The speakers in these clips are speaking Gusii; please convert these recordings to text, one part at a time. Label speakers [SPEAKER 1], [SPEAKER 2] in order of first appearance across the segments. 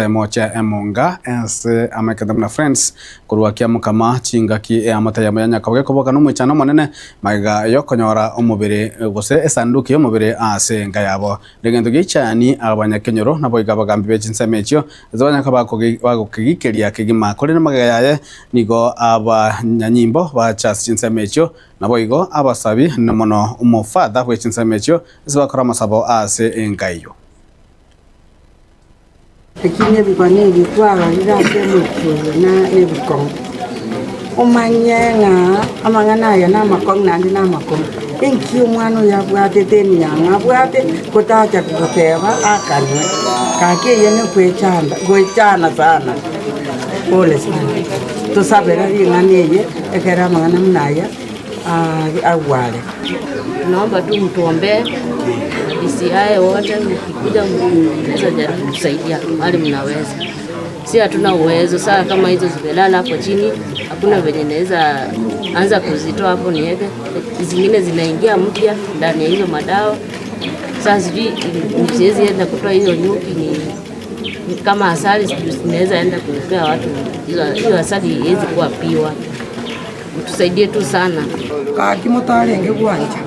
[SPEAKER 1] Chinsemo chia emonga ense amaikete buna Friends korwa Kiamokama chingaki eamate yamo ya Nyakaboge koboka nomoichano omonene magega yokonyora omobere gose esanduki yomobere ase enka yabo. Negento giaichani abanyakenyoro naboigo abagambi be chinsemo echio ase banyaka bagokegikeria kegima korende magega yaye nigo abanyanyimbo bacha ase chinsemo echio naboigo abasabi na mono omofather bwe chinsemo echio ase bakora amasabo ase enka eyio.
[SPEAKER 2] Eki nebikone ebi twarorire ase omochie oyo nebikong'u, omanye ng'a amang'ana aya namakong'u naende namakong'u. Inki omwana oyo abwatete emiang'o abwate gotacha goteba akanwe, gaki eye nogoechanda goechana sana, pole sana. Tosabere ring'ana eye ekero amang'ana buna aya agware.
[SPEAKER 3] Tunaomba tu mtuombee DCI wote mkikuja mnaweza jaribu kutusaidia mahali mnaweza. Si hatuna uwezo saa kama hizo zimelala hapo chini, hakuna venye naweza anza kuzitoa hapo niweke. Zingine zinaingia mpya ndani ya hizo madawa. Sasa sijui siwezi enda kutoa hizo nyuki ni, ni kama asali sijui naweza enda kupea watu hizo hiyo asali iwezi kuwa piwa. Mtusaidie tu sana.
[SPEAKER 4] Gaki motarenge gwancha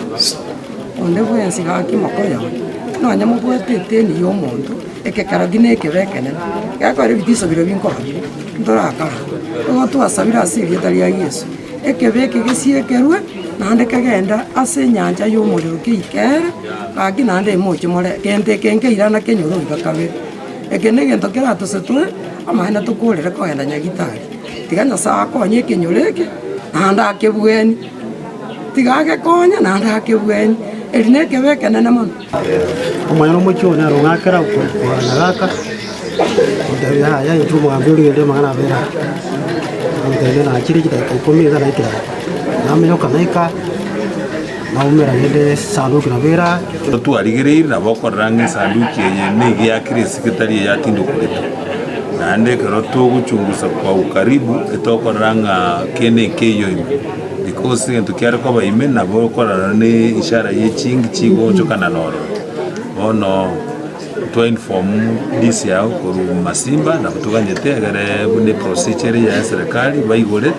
[SPEAKER 4] onde bwensi gaki mokoyone, nonya mobwate eteni y'omonto, ekekero ki nekebe ekenene, gekogera ebitiso biria binkoba bire, ntorakara. Igo twasabire ase erieta ria Yeso, ekebe eke gesiekerwe, naende kegende ase enyancha y'omorero keikere, gaki naende emoche more gento eke nkeirana kenyore oiga kabere. Eke negento keratosetwe, amaene tokorere kogenda Nyagitari. Tiga Nyasae akonye ekenyoro eke, naende akebwenie, tiga agekonye naende akebwenie, eri nekebe ekenene mono.
[SPEAKER 5] Omonyene omochie one nere ong'akera nagaka, ontebia yaya inchuo omogambi origererie amang'ana abere aya. Ontebia nachire chidakika ikomi iga naikire aa, naminyoka naika, naumera rende esanduki nabo ere aa.
[SPEAKER 6] Twarigereirie nabo okorora ng'a esanduki eye nigo eakire esike tari eyatindokoretwe. Naende ekero togochungusa kwa ukaribu etokorora ng'a kende nkeiyo ime because egento kiare koba ime nabo okorora ne ishara ye chingi chigoonchokana na ororo. Bono twa inform DCI korwa Masimba nabo toganyete egere buna eprocedure ere ya eserekari baigore.